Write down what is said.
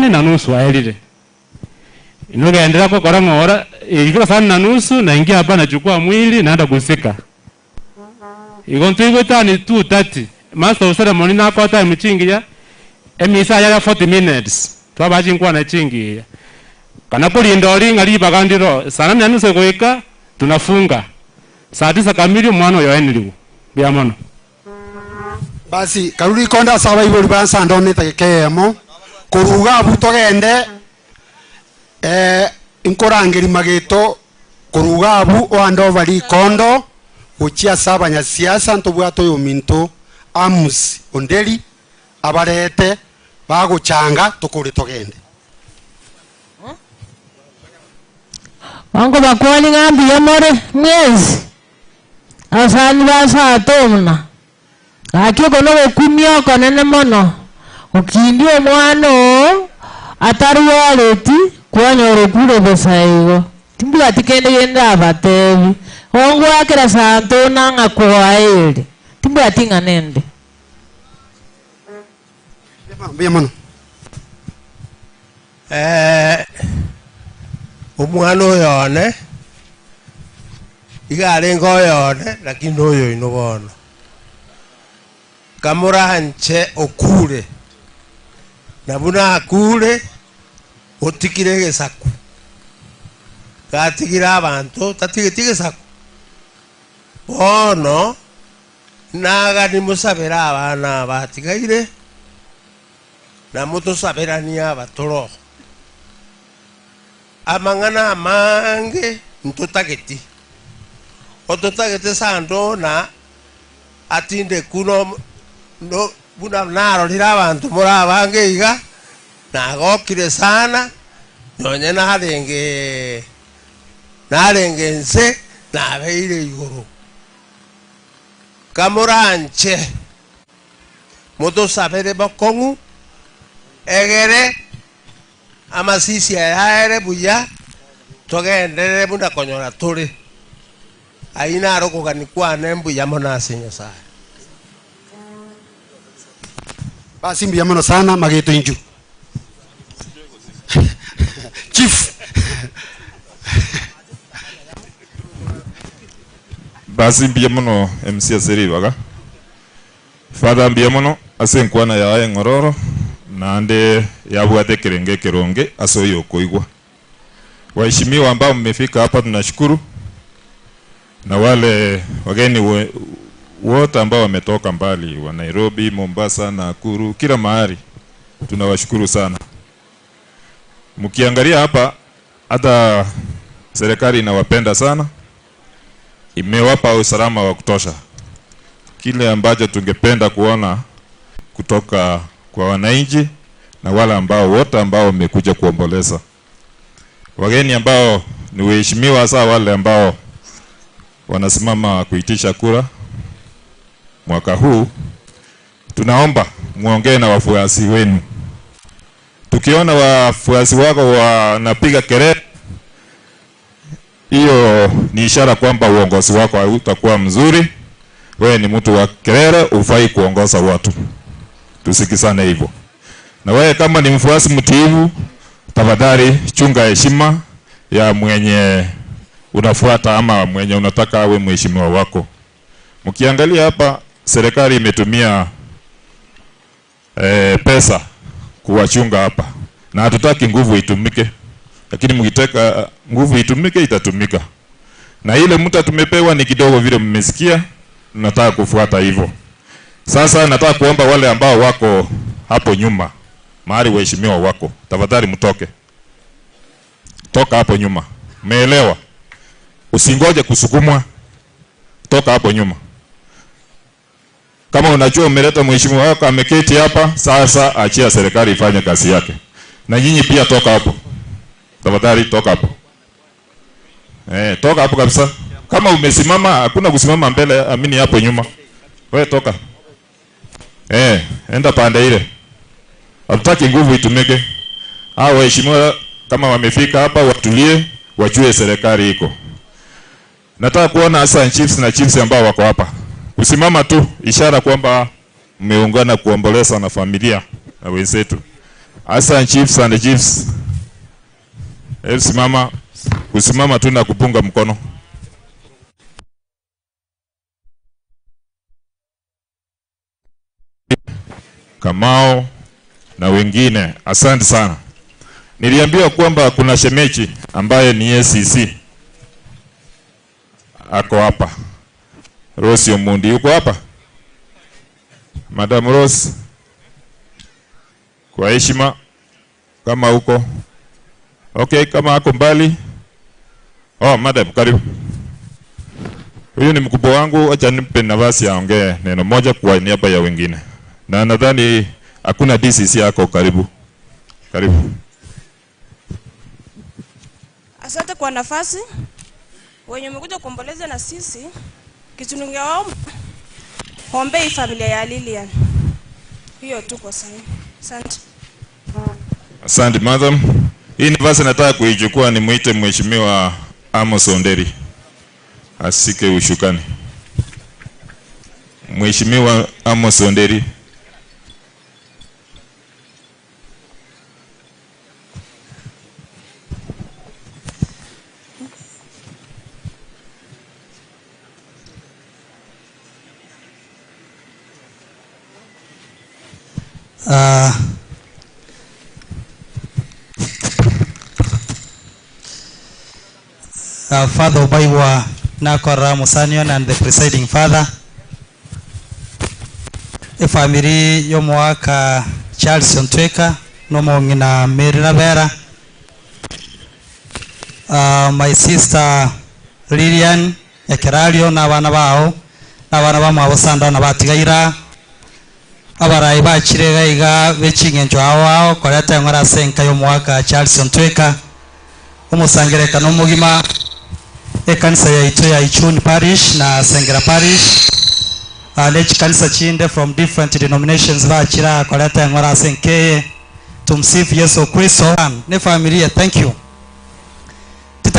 8:30 aelire. Inoga kwa koranga ora ikifika saa 4:30 naingia hapa nachukua mwili naenda kusika. Igontu igota ni 2:30. Master of ceremony na kwa time chingi ya emisa ya 40 minutes. Twabaji nkwa na chingi ya. Kana kulinda olinga liba kandiro saa 8:30 kuika tunafunga. Saa 9 kamili mwana yoeniliwo. Bia mono. Basi karuri konda sawa ibori bansa ndone takekemo kuruga butogende inkorangeri mageto kuruga abu oando bali kondo guchia saba nya siasa ntobwato yominto amus ondeli abarete baguchanga tukuri togende. Wango bakwani ngambi yamore mwezi asani basa atomna akio kono gokumia konene mono okindio mwana atarwareti kwanyoro kure besaigo timbula tikende yenda abatebi ongo akira santo nanga kwaele timbula tinga nende. Bia mono. Omwana oyone igarenga oyone lakini oyo ino bono kamuranche okure nabuna akure otikire gesaku gatigira abantu tatigeti gesaku bono naga nimusabera abana batigaire namutosaberania abatoro amangana amange ntotageti ototagete sando na atinde kuno no buna narorira abantu muri abange iga nagokire sana nonye narenge narenge nse nabeire iguru kamuranche motosabere bokongu egere amasisi aere buya togendere buna konyora turi aina arokoganikwane mbuya monase Nyasaye. Basi mbuya mono sana mageto inju. Chief. Basi mbuya mono MC aseri baga. Father mbuya mono ase nkwana yaye ngororo nande yabwate kerenge keronge asoyo koigwa. Waheshimiwa ambao mmefika hapa tunashukuru, na wale wageni wote ambao wametoka mbali wa Nairobi, Mombasa, Nakuru, kila mahali tunawashukuru sana. Mkiangalia hapa hata serikali inawapenda sana, imewapa usalama wa kutosha. Kile ambacho tungependa kuona kutoka kwa wananchi na wale ambao wote ambao wamekuja kuomboleza. Wageni ambao ni waheshimiwa, hasa wale ambao wanasimama kuitisha kura mwaka huu, tunaomba muongee na wafuasi wenu. Tukiona wafuasi wako wanapiga kelele, hiyo ni ishara kwamba uongozi wako hautakuwa mzuri. Wewe ni mtu wa kelele, hufai kuongoza watu. Tusikizane hivyo. Na wewe kama ni mfuasi mtiifu, tafadhali chunga heshima ya mwenye unafuata ama mwenye unataka awe mheshimiwa wako. Mkiangalia hapa serikali imetumia pesa kuwachunga hapa, na hatutaki nguvu itumike, lakini mkitaka nguvu itumike itatumika. Na ile mtu tumepewa ni kidogo vile mmesikia, nataka kufuata hivyo. Sasa nataka kuomba wale ambao wako hapo nyuma, mahali waheshimiwa wako, tafadhali mtoke. Toka hapo nyuma. Umeelewa? Usingoje kusukumwa. Toka hapo nyuma. Kama unajua umeleta mheshimiwa wako ameketi hapa, sasa achia serikali ifanye kazi yake. Na nyinyi pia toka hapo. Tafadhali toka hapo. Toka hapo kabisa. Kama umesimama, hakuna kusimama mbele, amini hapo nyuma. Wewe toka. Enda pande ile. Hatutaki nguvu itumike. Hao waheshimiwa kama wamefika hapa watulie, wajue serikali iko. Nataka kuona hasa chiefs na chiefs ambao wako hapa. Kusimama tu ishara kwamba mmeungana kuomboleza na familia na wenzetu. Assistant chiefs and chiefs. Hebu simama, kusimama tu na kupunga mkono. Kamao na wengine, asante sana. Niliambiwa kwamba kuna shemeji ambaye ni ACC ako hapa. Rose Omundi yuko hapa? Madam Rose, kwa heshima kama huko. Okay, kama ako mbali. Oh, madam, karibu. Huyu ni mkubwa wangu, acha nimpe nafasi aongee neno moja kwa niaba ya wengine. Na nadhani hakuna DCC yako karibu. Karibu. Asante kwa nafasi. Wenye umekuja kuomboleza na sisi, kitu ningewaomba, ombei familia ya Lilian. Hiyo tu kwa sasa. Asante. Asante madam. Hii nafasi nataka kuichukua nimuite Mheshimiwa Amos Onderi asike ushukani. Mheshimiwa Amos Onderi. Father Obaiwa Nakora Musanion and the presiding father. Efamiri yomuwaka Charles Ontweka nomong'ina Mary Rabera. My sister Lilian Ekerario na abana bao na abana bamwabo sanda na batigaira abarai bachirega iga beching'encho ao ao koreta eng'ora ase enka yomuwaka Charles Ontweka omusangereka nomugima ekanisa yaito ya Ichuni Parish na Sengera Parish nechikanisa chinde from different denominations bachira koreta eng'ora ase enkeye. Tumsifu Yesu Kristo. Ne familia, thank you.